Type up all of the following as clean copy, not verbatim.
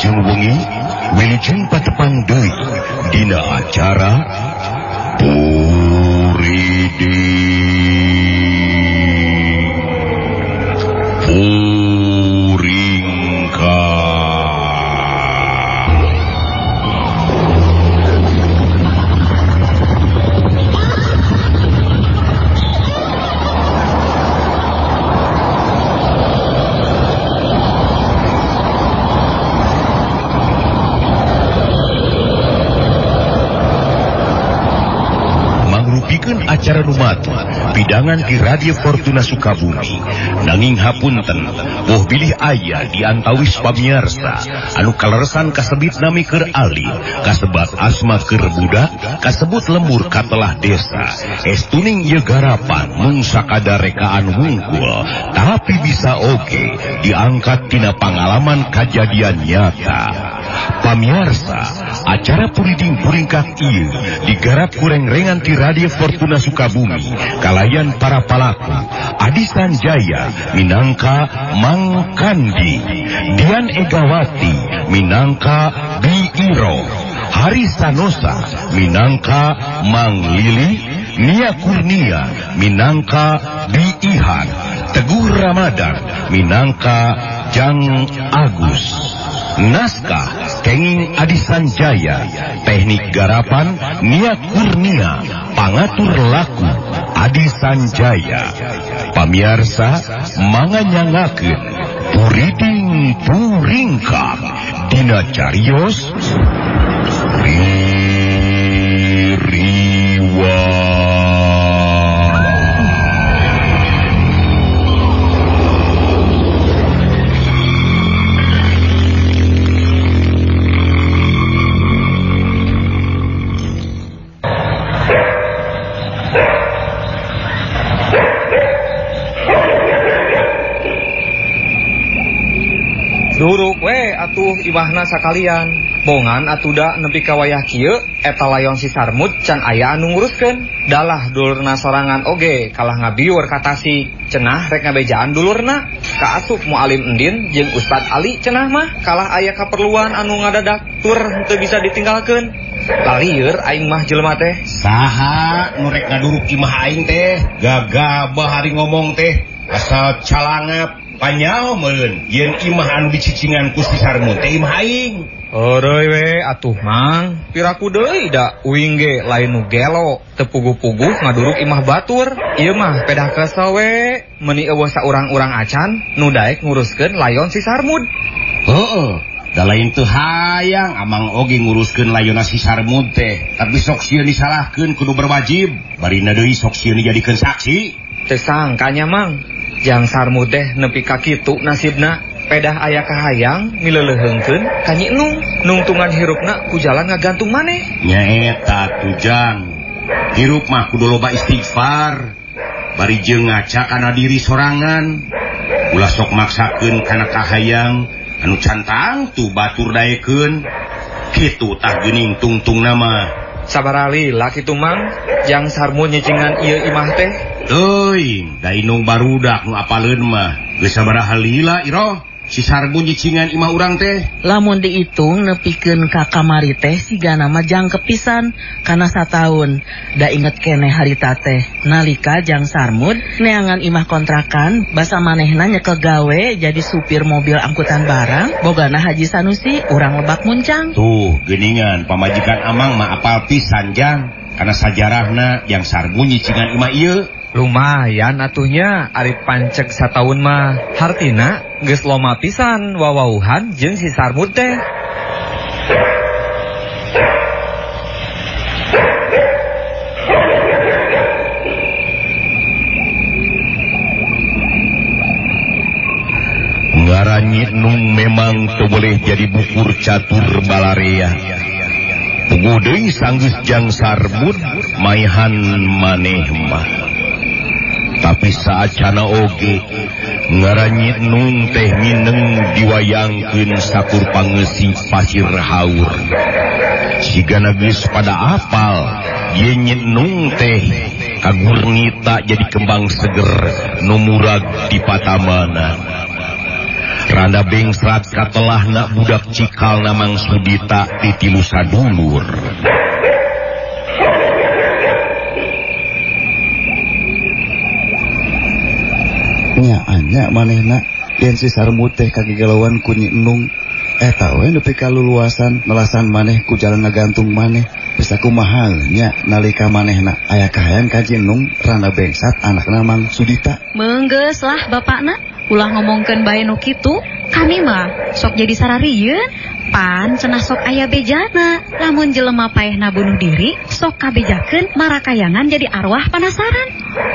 Wilujeng wengi, wilujeng patepang deui dina acara Puriding Puringkak. Acara numatu pidangan di Radio Fortuna Sukabumi nanging hapunten boh bilih aya di antawis pamiarsa anu kaleresan kasebit nami keur alit kasebat asma keur budak kasebut lembur katelah desa estuning ieu garapan mung sakadar rekaan wungkul tapi bisa oge diangkat tina pangalaman kajadian nyata. Pamiarsa, acara Puriding Puringkak ieu digarap kureng-rengan ti Radio Fortuna Sukabumi kalayan para palaku Adi Sanjaya minangka Mang Kandi, Dian Egawati minangka Bi Iro, Hari Sanosa minangka Mang Lili, Nia Kurnia minangka Bi Ihan, Teguh Ramadan minangka Jang Agus. Naskah Kenging Adi Sanjaya, teknik garapan Nia Kurnia, pangatur laku Adi Sanjaya. Pamiarsa manganyangakeun Puriding Puringkak dina carios Ririwa. Duruk we atuh imahna sakalian. Bongan atuh da nepi ka wayah kieu eta layon si Sarmud can aya anu nguruskeun. Dalah dulurna sorangan oge kalah ngabiur ka Tasik. Cenah rek ngabejaan dulurna. Kaasup Mualim Endin jeung Ustad Ali cenah mah kalah aya kaperluan anu ngadadak tur henteu bisa ditinggalkeun. Lalieur aing mah jelema teh. Saha nu rek ngaduruk imah aing teh? Gagabah hari ngomong teh asal calangap. Panyao meureun yen imah anu dicicingan ku si Sarmud teh imah aing. Heureuy we atuh Mang, piraku deui da uing ge lain nu gelo, teu puguh-puguh ngaduruk imah batur. Ieu mah pedah kesel we, meuni eueuh saurang-urang acan nu daek nguruskeun layon si Sarmud. Heueuh, da lain teu hayang amang oge nguruskeun layonna si Sarmud teh, tapi sok sieun disalahkeun kudu berwajib, barina deui sok sieun dijadikeun saksi. Teu sangkanya Mang. Jang Sarmud teh nepi ka kitu nasibna, pedah aya kahayang mileleuheungkeun ka Nyi Nung, nungtungan hirupna ku jalan ngagantung maneh. Nyaeta tujang. Hirup mah kudu loba istighfar, bari jeung ngaca kana diri sorangan. Ulah sok maksakeun kana kahayang anu cantang tu batur daekeun. Kitu tah geuning tungtungna mah. Sabaraha lila kitu Mang, Jang Sarmud nyicingan ieu imah teh. Teuing, da inung barudak nu apaleun mah. Geus sabaraha lila iroh si Sarmud nyicingan imah urang teh. Lamun diitung nepikeun ka kamari teh sigana mah jangkep pisan kana sataun. Da inget keneh harita teh. Nalika Jang Sarmud neangan imah kontrakan basa manehna nyekel gawe jadi supir mobil angkutan barang bogana Haji Sanusi urang Lebak Muncang. Tuh geuningan pamajikan amang mah apal pisan Jang kana sajarahna Jang Sarmud nyicingan imah ieu. Lumayan atuhnya ari panceg sataun mah hartina geus loma pisan wawauhan jeung si Sarmud teh. Ngaran Nyi Nung memang teu boleh jadi bukur catur balarea. Puguh deui sanggeus Jang Sarmud maihan maneh mah. Tapi saacana oge ngaran Nyi Nung teh mineng diwayangkeun sakur pangeusi pasir haur. Sigana geus pada apal yen Nyi Nung teh kagurnita jadi kembang seger nu murag di patamana. Randa bengsrat katelahna budak cikal Mang Sudita ti tilu sadulur. Nya anya manehna yen si Sarmud teh kagigalauan ku Nyi Enung. Eta we nepi ka luluasan melasan maneh ku jalan ngagantung maneh. Bisa kumaha nya nalika manehna aya kahayang ka Nyi Enung randa bengsat anakna Mang Sudita. Meunggeus lah bapakna, ulah ngomongkeun bae nu kitu. Kami mah sok jadi sararieun, pan cenah sok aya bejana. Lamun jelema paehna bunuh diri, sok kabejakeun marakayangan jadi arwah panasaran.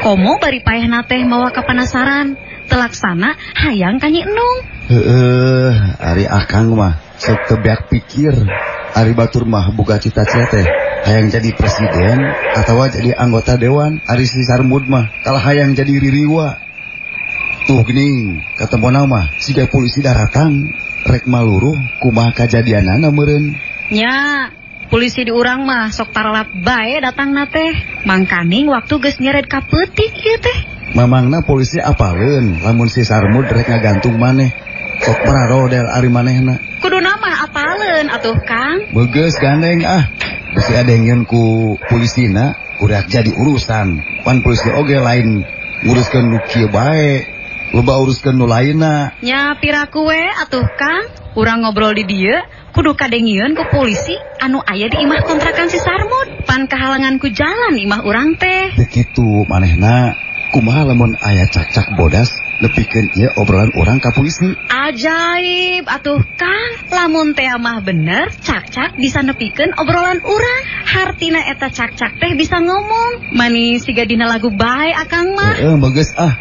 Komo bari paehna teh mawa ka panasaran, telaksana hayang ka Nyi Enung. Heeh, ari akang mah sok teu beak pikir. Ari batur mah boga cita-cita teh hayang jadi presiden atawa jadi anggota dewan. Ari si Sarmud mah kalah hayang jadi ririwa. Tuh geuning katemona mah siga polisi daratan rek maluruh kumaha kajadianana meureun. Nya, polisi di urang mah sok taralap bae datangna teh. Mangkaning waktu geus nyered ka peuting ieu teh. Mamangna polisi apaleun lamun si Sarmud rek ngagantung maneh. Sok pararodel ari manehna. Kuduna mah apaleun atuh Kang. Begeus gandeng ah. Bisi adengkeun ku polisina kureak jadi urusan. Pan polisi oge lain nguruskeun nu kieu bae. Loba uruskeun nu lainna. Nya piraku we atuh Kang. Urang ngobrol di dieu kudu kadengieun ku polisi anu aya di imah kontrakan si Sarmud. Pan kahalangan ku jalan imah urang teh. Teu kitu manehna. Kumaha lamun aya cakcak bodas nepikeun ieu obrolan urang ka polisi. Ajaib atuh Kang, lamun teh mah bener cakcak bisa nepikeun obrolan urang. Hartina eta cakcak teh bisa ngomong. Mani siga dina lagu bae akang mah. Heeh, bagus ah.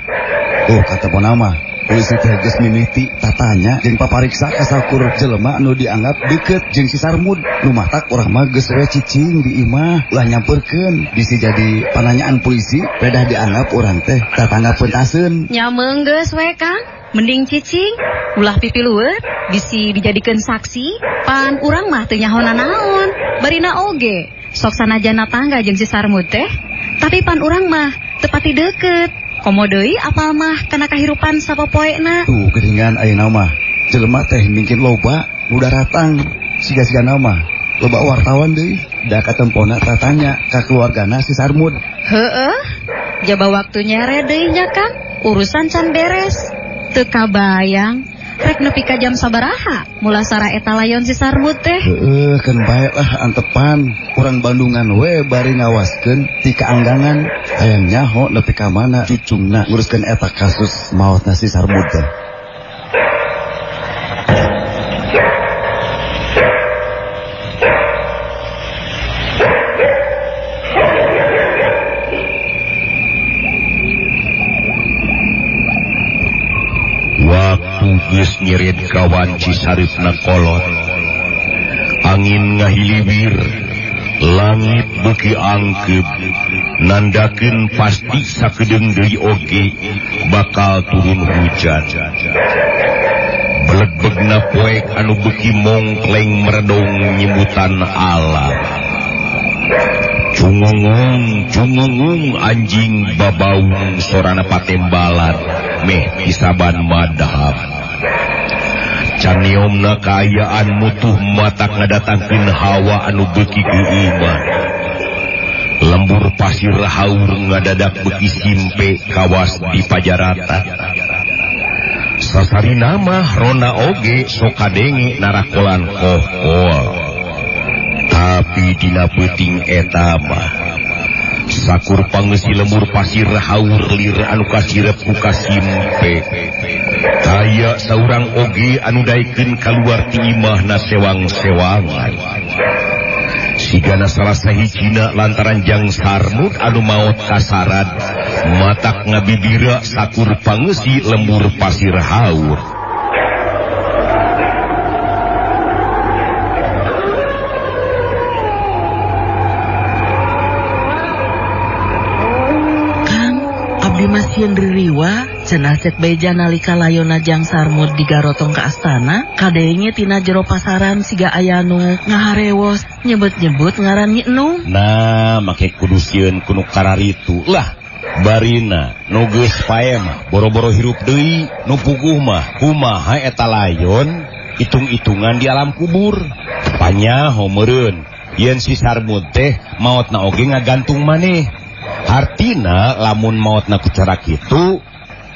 Tuh kata mah polisi teh geus mimiti tatanya jeung papariksa ka sakur jelema anu dianggap deukeut jeung si Sarmud. Nu matak urang mah geus we cicing di imah ulah nyamperkeun bisi jadi pananyaan polisi pedah dianggap urang teh tatangga pentaseun. Nya meunggeus we Kang, mending cicing ulah pipilueut bisi dijadikeun saksi. Pan urang mah teu nyaho nanaon. Barina oge sok sanajana tangga jeung si Sarmud teh, tapi pan urang mah teu pati deukeut. Komo deui apal mah kana kahirupan sapopoena. Tuh geuningan ayeuna mah jelema teh mungkin loba nu daratang siga-sigana mah loba wartawan deui da katempona tatanya ka keluargana si Sarmud. Heeh, jaba waktu nyere deui nya Kang, urusan can beres. Teu kabayang rek nepi ka jam sabaraha mulasara eta layon si Sarmud teh. Heeh, keun bae lah antepan urang Bandungan we bari ngawaskeun ti kaanggangan. Hayang nyaho nepi ka mana cucungna nguruskeun eta kasus maotna si Sarmud teh. Waktu geus nyered kawan Cisareupna kolot, angin ngahiliwir, langit beuki angkeup, nandakeun pasti sakedeung deui oge bakal turun hujan. Belegbegna poek anu beuki mongkleng meredong nyimutan alam. Cungungung, cungungung anjing babaung sorana patembalan meh pisaban madhab. Caniomna kaayaan mutuh matak ngadatangkeun hawa anu beuki geueuman. Lembur pasir haur ngadadak beuki simpe kawas di pajaratan. Sasarina mah rona oge sok kadenge narakolan kohkol. Tapi dina peuting eta mah sakur pangeusi lembur pasir haur lir anu kasirep ku kasimpe. Kaya saurang oge anu daekeun kaluar ti imahna sewang-sewangan. Sigana salah sahijina lantaran jang Sarmud anu maot kasarad matak ngabibira sakur pangeusi lembur pasir haur. Abdi masieun ririwa cenah cek beja nalika layona jang Sarmud digarotong ka astana kadenge tina jero pasaran siga aya nu ngaharewos nyebut-nyebut ngaran Nyi Enung. Nah, make kudu sieun ku nu kararitu lah. Barina nu geus pae mah boro-boro hirup deui, nu puguh mah kumaha eta layon hitung-hitungan di alam kubur. Panyaho meureun yen si Sarmud teh maotna oge ngagantung maneh. Hartina lamun maotna ku cara kitu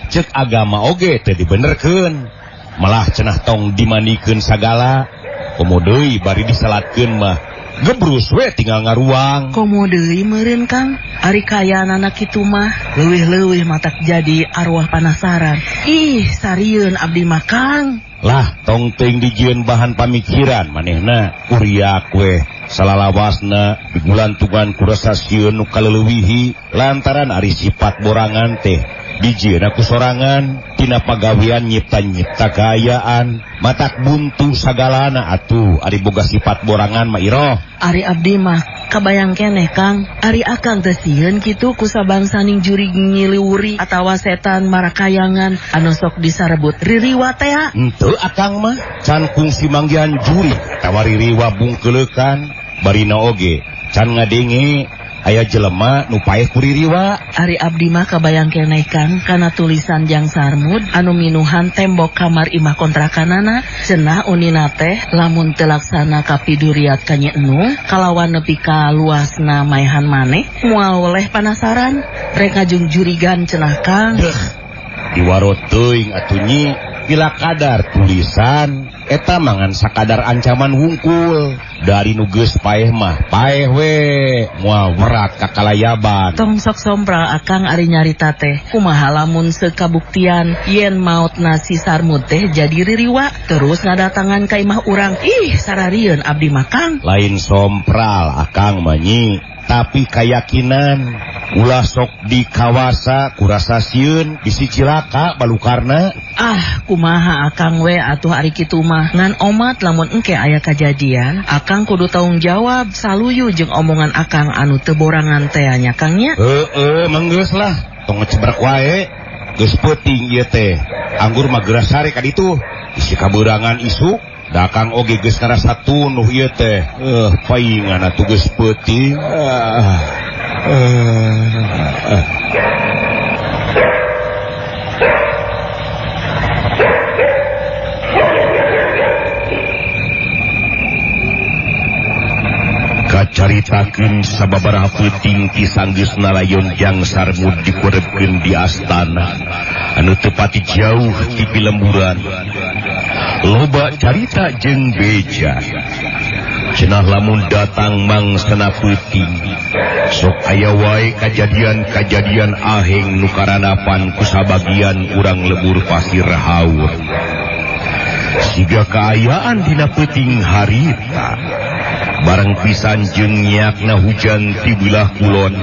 cek agama oge teh dibenerkeun. Malah cenah tong dimandikeun sagala, komo deui bari disalatkeun mah gebrus we tinggal ngaruang. Komo deui meureun Kang, ari kayaanana kitu mah leuwih-leuwih matak jadi arwah panasaran. Ih, sarieun abdi mah Kang. Lah, tong teuing dijieun bahan pamikiran manehna kuriak we salalawasna digulantungan ku rasa sieun nu kaleuwihi lantaran ari sifat borangan teh dijieunna ku sorangan tina pagawean nyipta-nyipta kaayaan matak buntu sagalana atuh ari boga sifat borangan mah iroh. Ari abdi mah kabayang keneh Kang, ari akang teh sieun kitu ku sabangsaning jurig nyiliwuri atawa setan marakayangan anu sok disarebut ririwa teh. Henteu akang mah can kungsi manggihan jurig atawa ririwa bungkeleukan barina oge can ngadenge aya jelema nu paeh ku ririwa. Ari abdi mah kabayang keneh Kang kana tulisan Jang Sarmud anu minuhan tembok kamar imah kontrakanana cenah unina teh lamun teu laksana kapiduriat ka Nyi Enung kalawan nepi ka luasna maehan maneh moal oleh panasaran rek ngajungjurigan cenah Kang. Deuh, diwarot teuing atuh Nyi, bila kadar tulisan eta mangan sakadar ancaman hungkul dari nu geus paeh mah paeh we moal werat ka kalayaban. Tong sok sompral akang ari nyarita teh kumaha lamun sekabuktian yen maotna si Sarmud teh jadi ririwa terus ngadatangan ka imah urang. Ih, sararieun abdi mah Kang. Lain sompral akang mah Nyi, tapi kayakinan ulah sok dikawasa kurasa sieun bisi cilaka balukarna. Ah, kumaha akang we atuh ari kitu mah ngan omat lamun engke aya kajadian akang kudu tanggung jawab saluyu jeung omongan akang anu teu borangan teh nya Kang nya. Heeh, manggeus lah tong ngecebrek wae geus peuting ieu teh anggur mah geura sare ka ditu bisi kabeurangan isuk da akang oge geus ngarasa tunuh ieu teh. Paingan atuh geus peuting. Kacaritakeun sababaraha peuting ti sanggeusna layon Jang Sarmud dikurebkeun di astana anu teu pati jauh ti pilemburan. Loba carita jeung beja cenah lamun datang mangsana peuting sok aya wae kajadian-kajadian aheng nu karanapan ku sabagian urang lebur pasir haur. Siga kaayaan dina peuting harita bareng pisan jeung nyiakna hujan ti belah kulon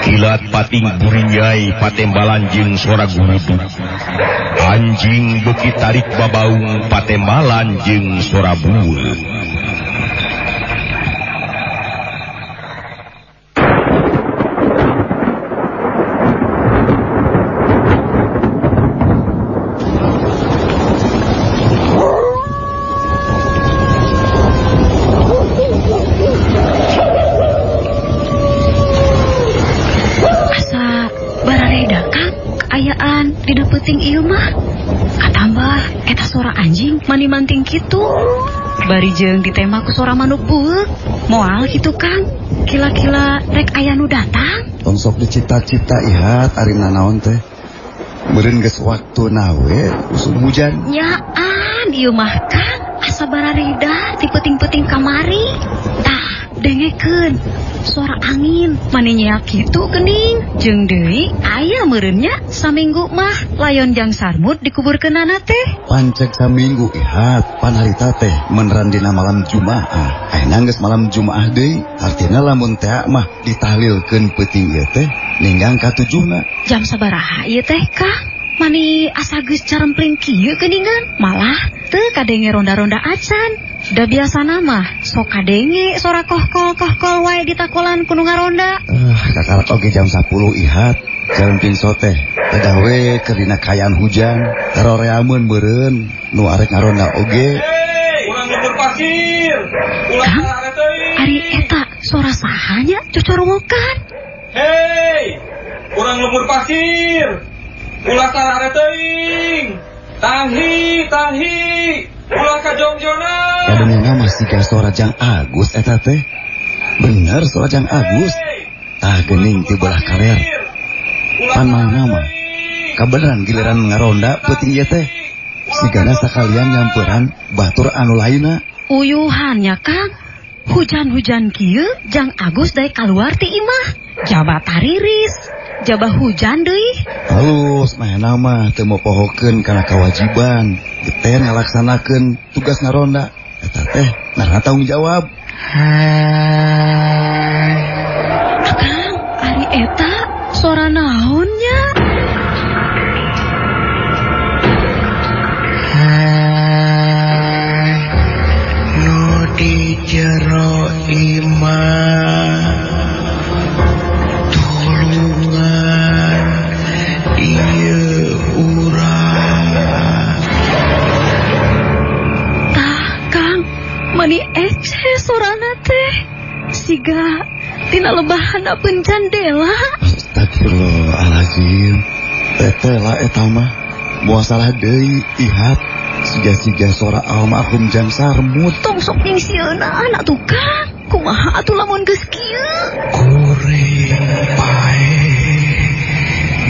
kilat pating burinyai patembalan jeung sora guruduk anjing beuki tarik babaung patembalan jeung sora buul. Dina peuting ieu mah katambah eta sora anjing mani manting kitu bari jeung ditema ku sora manuk bueuk moal kitu Kang kila-kila rek aya nu datang. Tong sok dicita-cita ihat ari nanaon teh meureun geus waktuna we usum hujan. Nyaan ieu mah Kang asa bararida ti peuting-peuting kamari tah dengekeun suara angin mani nyeak kitu geuning jeung deui aya meureunnya saminggu mah layon Jang Sarmud dikuburkeunana teh. Pancek saminggu ihat pan harita teh meneran dina malam Jumaah. Ayeuna geus malam Jumaah deui artina lamun teh mah ditahlilkeun peuting ieu teh ninggang katujuhna. Jam sabaraha ieu teh Kang? Mani asa geus carempling kieu geuningan malah teu kadenge ronda-ronda acan. Da biasana mah sok kadenge sora kohkol-kohkol wae di takolan ku nu ngaronda. Kakarak oge jam 10 ihat carempling soteh tedah we keur dina kaayaan hujan taroreameun meureun nu arek ngaronda oge. Hei, urang lembur pasir. Ulah sarare teuing. Ari eta sora saha nya cocorowokan. Hei, Urang lembur pasir. Ulah sarare teuing. Tahi, tahi. Ulah kajongjona. Kadengeuna mah siga sora Jang Agus eta teh. Bener sora Jang Agus. Tah geuning ti belah kaler. Pan mangna mah kabeneran giliran ngaronda peuting ieu teh. Sigana sakalian nyamperan batur anu lainna. Uyuhan nya Kang. Hujan-hujan kieu Jang Agus daek kaluar ti imah. Jaba tariris, jaba hujan deui. Halus manehna mah teu mopohokeun kana kewajiban, geten ngalaksanakeun tugas ngaronda. Eta teh ngaranna tanggung jawab. Akang, ari eta sora naon nya? Nu di jero imah tulungan ieu urang. Tah Kang, mani ece sorana teh. Siga tina lebah handapeun jandela. Astagfirullahalazim. Tete lah eta mah. Moal salah deui ihat. Siga-siga sora almarhum Jang Sarmud. Tong sok nyingsieunan atuh Kang. Kumaha atuh lamun geus kieu? Kuring paeh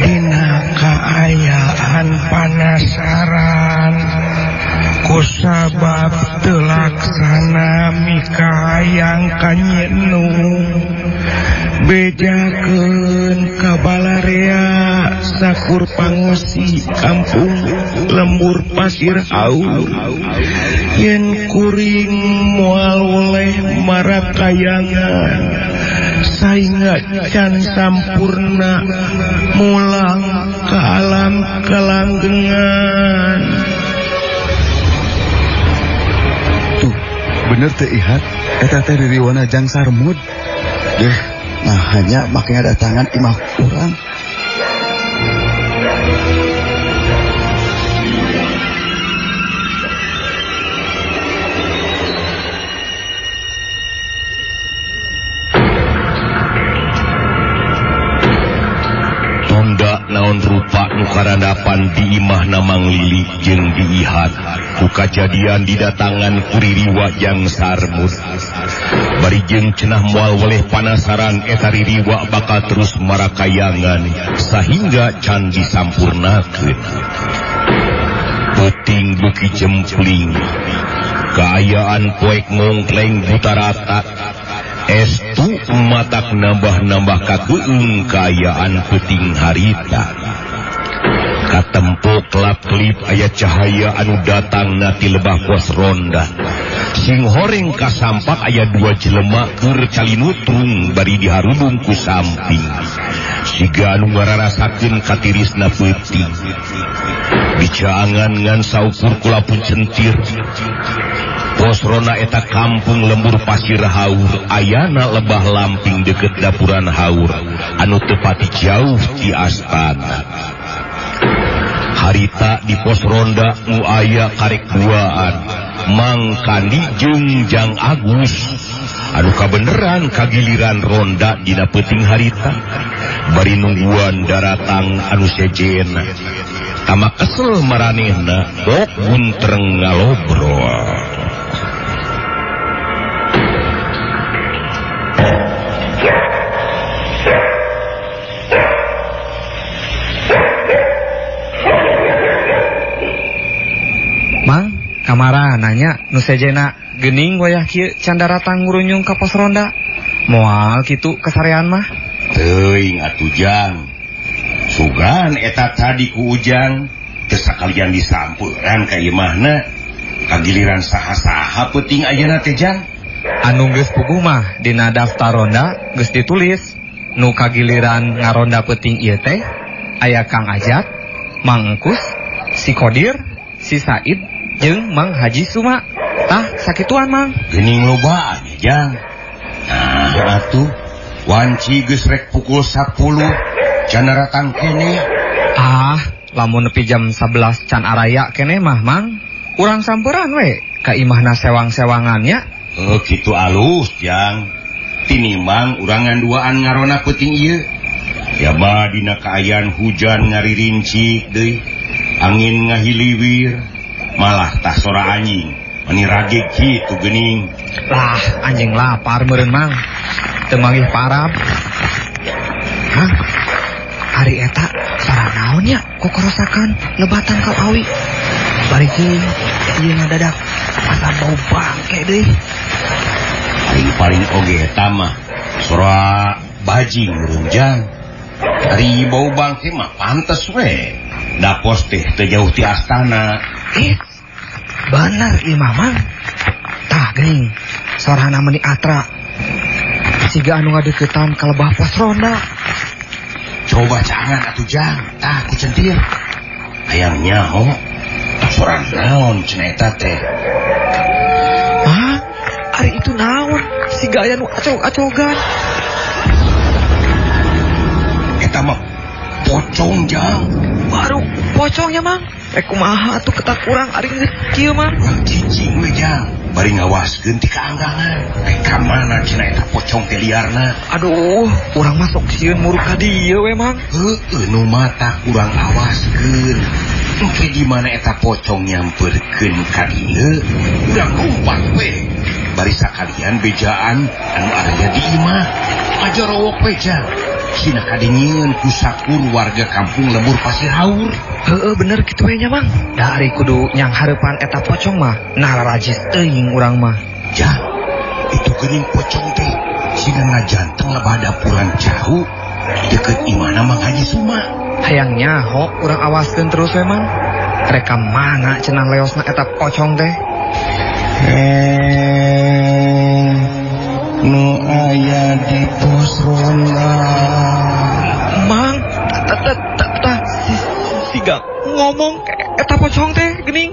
dina kaayaan panasaran kusabab teu laksana mikahayang ka Nyi Nung. Bejakeun ka balarea sakur pangusi kampung lembur pasir haur. Yen kuring moal oleh marakayangan sainga can sampurna mulang ka alam kalanggengan. Tuh, bener teh ihat eta teh ririwana Jang Sarmud. Deh, nah hanya makanya datangan imah urang. Tunda naon rupa nu karandapan di imahna Mang Lili jeung diihat ku kajadian didatangan ku ririwa Jang Sarmud. Bari jeung cenah moal weleh panasaran eta ririwa bakal terus marakayangan sahingga can disampurnakeun. Peuting beuki jempling, kaayaan poek ngongkleng buta rata. Estu matak nambah-nambah kakeung kaayaan peuting harita. Katempo kelap-kelip aya cahaya anu datang na ti lebah pos ronda. Sing horeng kasampak aya dua jelema keur calinutrung bari diharudung ku samping. Siga anu ngararasakeun katirisna peuting. Dicaangan ngan saukur kulapu centir. Pos ronda eta kampung lembur pasir haur ayana lebah lamping deket dapuran haur anu teu pati jauh ti astana. Harita di pos ronda nu aya karek duaan Mang Kandi jeung Jang Agus anu kabeneran kagiliran ronda dina peuting harita bari nungguan daratang anu sejena. Tama kesel maranehna bok guntreng ngalobrol. Mang, kamara nanya nu sejena geuning wayah kieu can daratang ngurunyung ka pos ronda. Moal kitu kasarean mah. Teuing atuh Jang. Sugan eta tadi ku Ujang teu sakalian disamperan ka imahna. Kagiliran saha-saha peuting ayeuna teh Jang. Anu geus puguh mah dina daftar ronda geus ditulis. Nu kagiliran ngaronda peuting ieu teh aya Kang Ajat, Mang Engkus, si Kodir, si Said jeung Mang Haji Suma. Tah sakituan Mang. Geuning loba nya Jang. Nah atuh wanci geus rek pukul 10 can daratang keneh. Ah, lamun nepi jam 11 can araya keneh mah Mang. Urang samperan we ka imahna sewang-sewangannya. Oh kitu alus Jang. Tinimbang urang nganduaan ngarona peuting ieu. Jaba dina kaayaan hujan ngaririncik deui, angin ngahiliwir, malah tah sora anjing meni ragek kitu geuning. Lah, anjing lapar meureun Mang. Teu manggih parab. Mang, ari eta sora naon nya kokorosakan lebatan kal awi. Bari jeung ieu ngadadak asa bau bangke deui. Paling oge eta mah sora bajing runjang. Ari bau bangke mah pantes we. Da pos teh teu jauh ti astana. Bener ieu mah Mang. Tah geuning sorana meuni atra. Siga anu ngadeukeutan ka lebah pos ronda. Coba jangan atuh Jang, tah ku centir. Hayang nyaho sora naon cenah eta teh. Ah, ari itu naon? Siga aya nu acog-acogan. Eta mah pocong Jang. Baru pocongnya Mang. Kumaha atuh ketak urang ari geus kieu Mang. Urang cicing we Jang. Bari ngawaskeun ti kaanggangan. Ka mana cenah eta pocong teh liarna? Aduh, urang mah sok sieun muruk ka dieu we Mang. Heueuh nu mata urang awaskeun. Engke di mana eta pocong nyamperkeun ka dieu, urang lumpat we. Bari sakalian bejaan anu aya di imah. Majorowok we Jang. Sina kadingian ku sakur warga kampung Lembur Pasir Haur. Heeh bener kitu we nya Mang. Da ari kudu nyang hareupan eta pocong mah nah rajis teuing urang mah. Jang, itu geuning pocong teh sina ngajanteng lebah dapuran jauh deket imana Mang Haji Suma. Hayang nyaho urang awaskeun terus we Mang. Rek ka mana cenah leosna eta pocong teh? Nu aya di pos ronda. Mang, tah siga ngomong eta pocong teh geuning.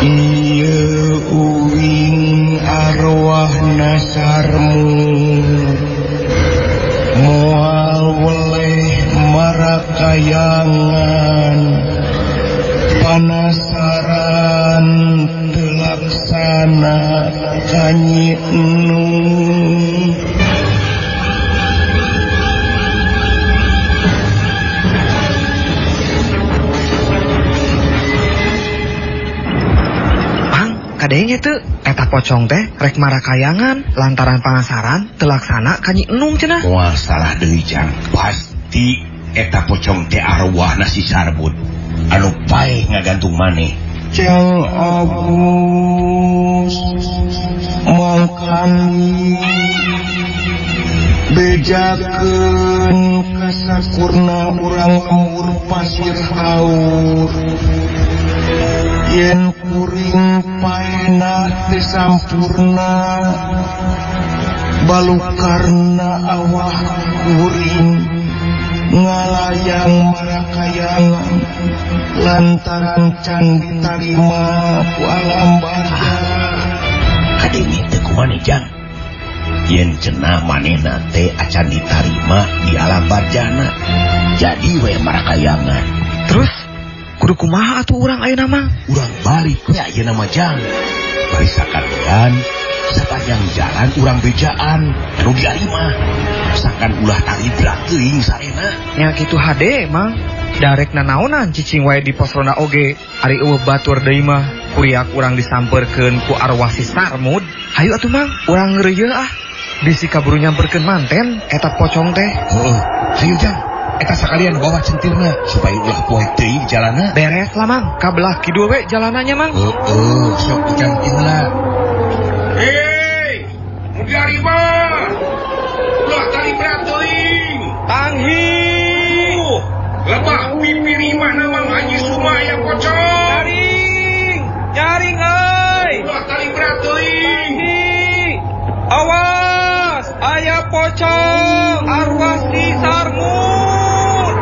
Ieu uing arwahna Sarmud moal weleh marakayangan panasaran telaksana kanyi Nung. Mang, kadenge teu eta pocong teh rek marakayangan lantaran panasaran telaksana kanyi Nung cenah. Moal salah deui Jang, pasti eta pocong teh arwahna si Sarbut anu paeh ngagantung maneh. Jang Agus mangkani bejakeun kasakurna urang lembur Pasir Haur. Yen kuring paena teu sampurna balukarna awah kuring ngalayang marakayangan lantaran can ditarima ku alam barja. Kadenge teu kumaha Jang? Yen cenah manehna teh acan ditarima di alam barjana, jadi we marakayangan. Terus kudu kumaha atuh urang ayeuna Mang? Urang balik we ayeuna mah Jang. Bari sakalian sapanjang jalan urang bejaan anu diarima. Sakan ulah taribrak teuing sarena. Nya kitu hade Mang. Darek nanaonan cicing wae di pos ronda oge. Ari eueuh batur deui mah kuriak urang disamperkeun ku arwah si Sarmud. Hayu atuh Mang, urang ngeureuyeuh ah. Bisi kaburu nyamperkeun manten eta pocong teh. Heeh, hayu Jang. Eta sakalian bawa centirna supaya ulah poek deui di jalanna. Beres lah Mang, ka belah kidul we jalanannya Mang. Heeh, sok ujang lah. Hei, nu diarima. Ulah taribrak teuing. Tanghi. Lebah pipir imahna Mang Haji Suma aya pocong. Nyaring, nyaring euy. Ulah taribrak teuing. Awas, aya pocong, arwah si Sarmud.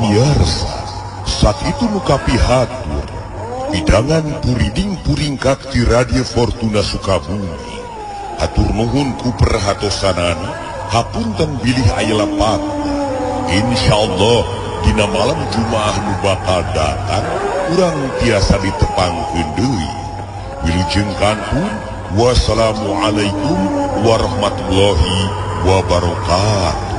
Pamiarsa, sakitu nu kapihatur hidangan puriding puringkak ti Radio Fortuna Sukabumi. Hatur nuhun ku perhatosanana, hapunten bilih aya lapatna. Insyaallah dina malam Jumaah nu bakal datang urang tiasa ditepangkeun deui. Wilujeng kantun, wassalamualaikum warahmatullahi wabarakatuh.